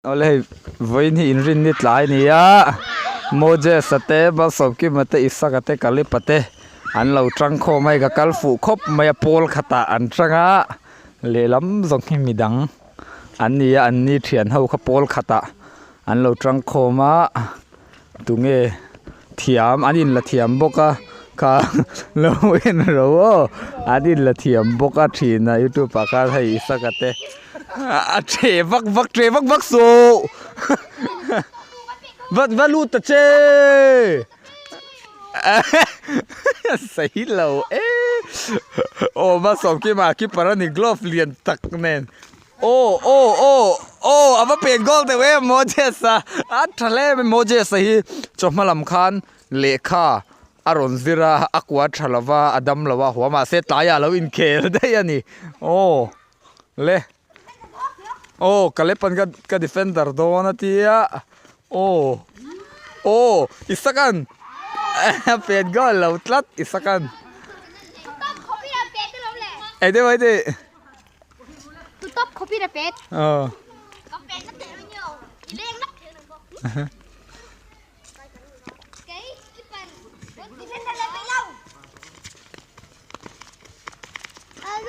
Awle hei vawiin hi inrin ni tlai a ni a Moses a te Malsawmkima te Isaka te Kalipa te an lo tang khawm a hei ka kal fuh khawp mai a pawl khatah an tang a lehlam zawng hi midang an ni a an ni thian ho kha pawl khatah an lo tang khawm a tunge thiam an inla thiam bawk a kha lo en ro aw an inla thiam bawk a thin a youtube ah khan hei Isaka te a che vak vak che vak vak suh va va lut ta che sawi lo e aw Malsawmkima keeper a ni glove lian tak nen. Aw aw aw aw a va pen goal deuh em Moses a a tha hle mai Moses a hi chawhma lam khan lehkha a rawn zir a a kua tha lo va a dam lo a huam mahse tlaiah a lo inkhel daih a ni aw le aw Kalepan ka ka defender dawn a tia aw aw Isakan a pen goal lo tlat Isakan eng te mai tih. Ờ.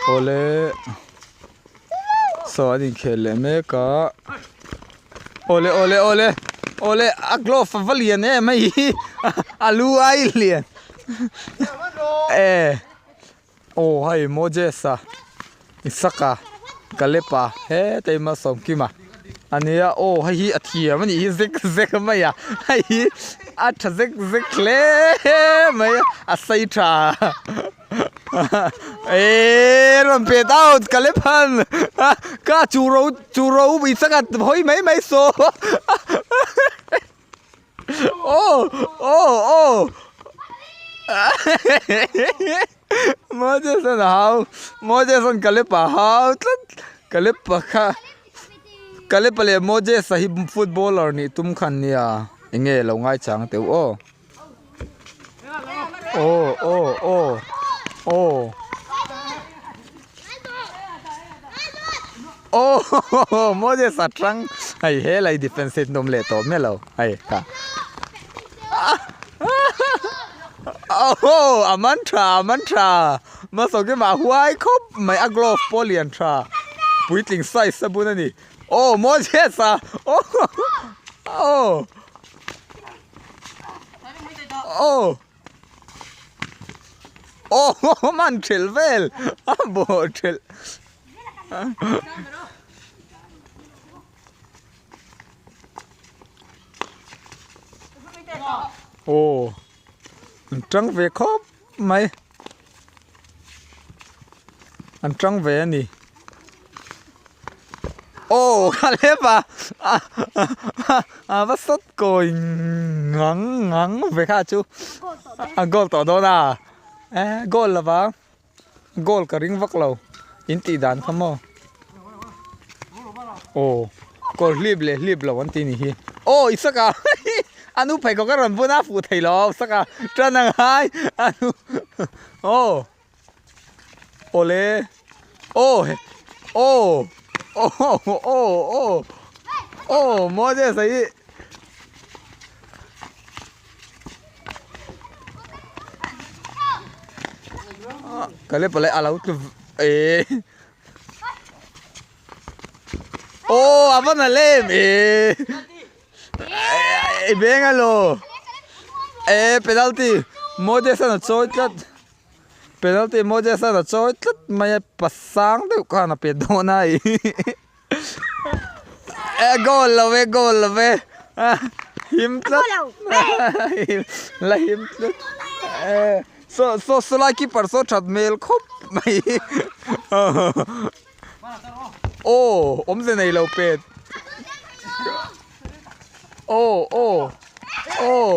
Awle saw an inkhel leh mek a awle awle awle awle a glove a va lian em hei hi a lu ai lian e. Aw hei Moses a Isaka Kalepa hetlai Malsawmkima a nia aw hei hi a thiam a nih hi zek zek mai a hei hi a tha zek zek hle mai a a sei tha eee rawn pet out Kalepan ka chu ro chu ro Isaka hawi mai mai saw Aw aw aw Moses an hau Moses an Kalepa hau tlat Kalepa kha Kalepa leh Moses a hi footballer nih tum khan nia eng nge lo ngaichang teuh aw aw aw aw aw Aw Moses a tang hei helai defense hi an awm leh tawh miah lo hei kha aw a man tha a man tha Masawkima a huai khawp mai a glove pawh lian tha puitling size a bun a ni aw Moses a aw aw aw. Aw man thelh vel a bawh thelh aw an tang ve khawp mai an tang ve a ni. Aw ka lep a a va sawt kawi ngang ngang ve kha chu a goal tawh dawn a e goal lo vang goal ka ring vak lo in tih dan kha maw aw goal hlip leh hlip lo an ti ni hi aw i saka a nu pheikhawk a rawn bun a fuh thei lo saka tan a ngai a nu aw. Awle aw aw aw aw aw aw Moses a hi ka le pale a lo tlu eh aw a va na lem eh i beng a lo eh penalty Moses an a chawi tlat. Penalty Moses a chawi tlat mai a pasang deuh khan a pe dawn a e goal lo e goal lo e him tlat la him tlat e saw saw saw lai keeper saw that hmel khawp mai aw awmze nei lo pet aw aw aw.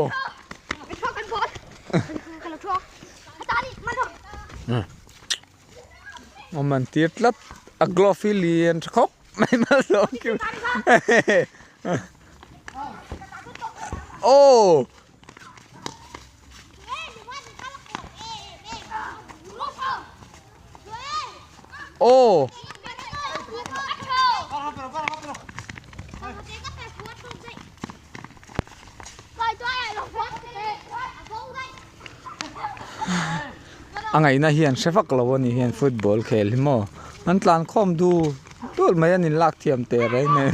Awm an tir tlat a glove hi lian tha khawp mai Malsawmkima aw. Aw. A ngaihna hi an hre vak lo a ni hian football khel hi maw an tlan khawm dul dul mai an inlak thiam teh reng nen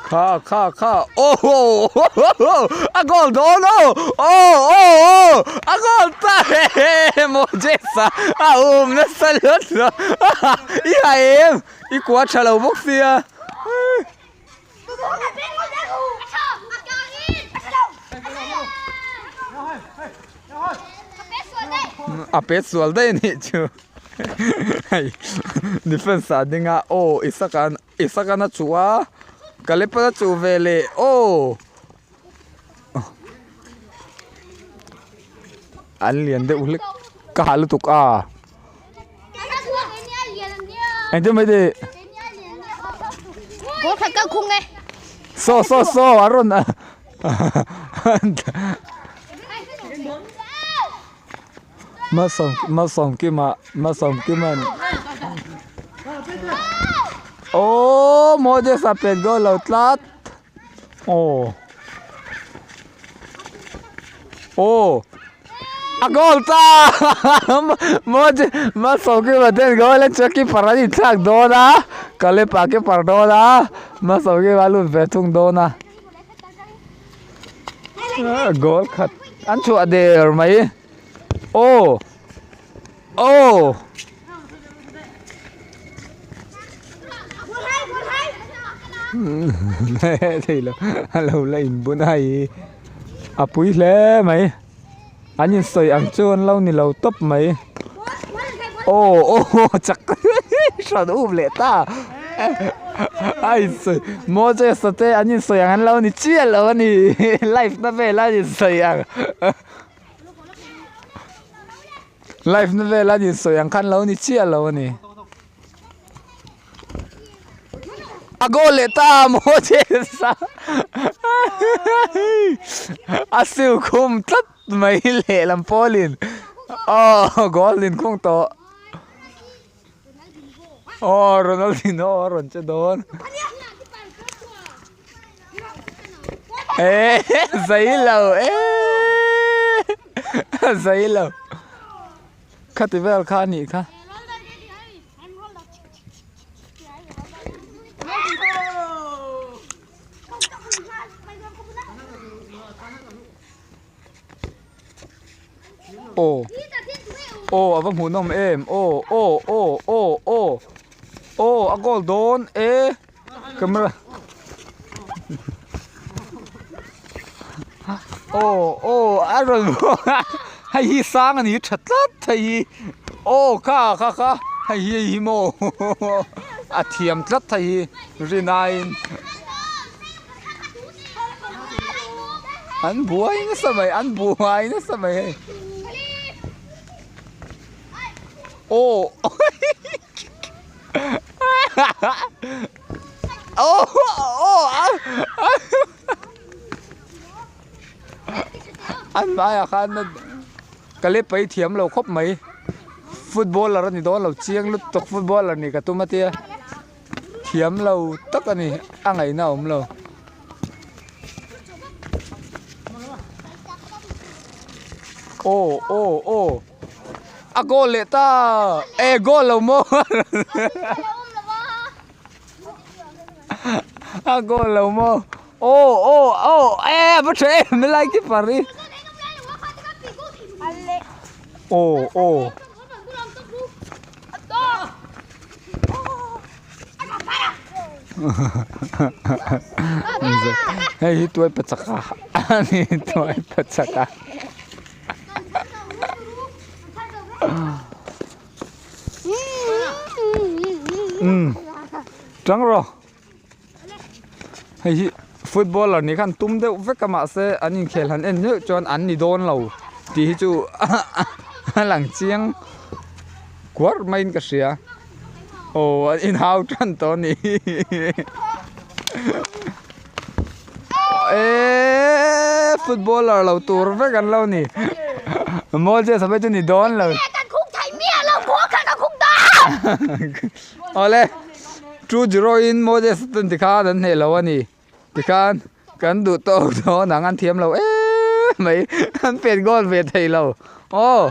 kha kha kha aw a goal dawn aw aw aw aw a goal ta e Moses a a um nasa hlawt hlawt i ha em i kua tha lo bawk sia. A pet sual daih a nih chu hei defence ah a ding a aw Isaka Isaka a chuh a Kalepa a chuh ve leh aw an lian deuh hlek ka hah lutuk a. Engtin mai tih? Goal khat ka khung e. So so so a rawn a. Malsawm Malsawmkima Malsawmkima'n Aww Moses a pet goal lo tlat. Aw. Aw. A goal ta! Moj Masawkima ten goal a chuan keeper an inthlak dawn a, Kalepa keeper dawn a, Masawkima a lut ve thung dawn a. Goal khat an chhuah der mai. Aw. Aw. Thei lo a lo la in bun a hei a pui hle mai an in sawi ang chu an lo ni lo tawp mai aw aw chak hran up leh ta a in sawi Moses a te an in sawi ang an lo ni chiah lo a ni live na vel an in sawi ang. Live na vel an insawi ang khan lo ni chiah lo a ni. A goal leh ta Moses a a siu khum tlat mai lehlam pawlin aw goal in khung tawh. Aw Ronaldinho a rawn che dawn. Eh zai lo eh zai lo khati vel kha anih kha. Aw aw a va hmuhnawm em aw aw aw aw aw aw a goal dawn e camera aw aw a rawn hei hi sang a ni tha tlat hei hi aw kha kha kha hei hi hei hi maw a thiam tlat hei hi rinaiin. An buai nasa mai an buai nasa mai hei aw aw aw an hmaiah khan ka lep paih thiam lo khawp mai footballer a ni dawn lo chiang lutuk footballer nih ka tum a tia. Thiam lo tak a ni, a ngaihna a awm lo. Aw aw aw a goal leh ta e goal lo maw a goal lo maw aw aw aw e a va tha em helai keeper hi aw aw. Hei hi tuai pachaka a ni tuai pachaka umm tang rawh hei hi footballer nih khan tum deuh vek a mahse an inkhel han en nuaih chuan an ni dawn lo tih hi chu a lang chiang kuar maiin ka hria aw an inhau tan tawh a ni eeeee footballer lo tur vek an lo ni Moses a phei chu ni dawn lo. Awle 2-0 in Moses ten tikhan an hneh lo a ni tikhan. Kan duh tawk dawn ang an thiam lo em mai an pet goal ve thei lo aw.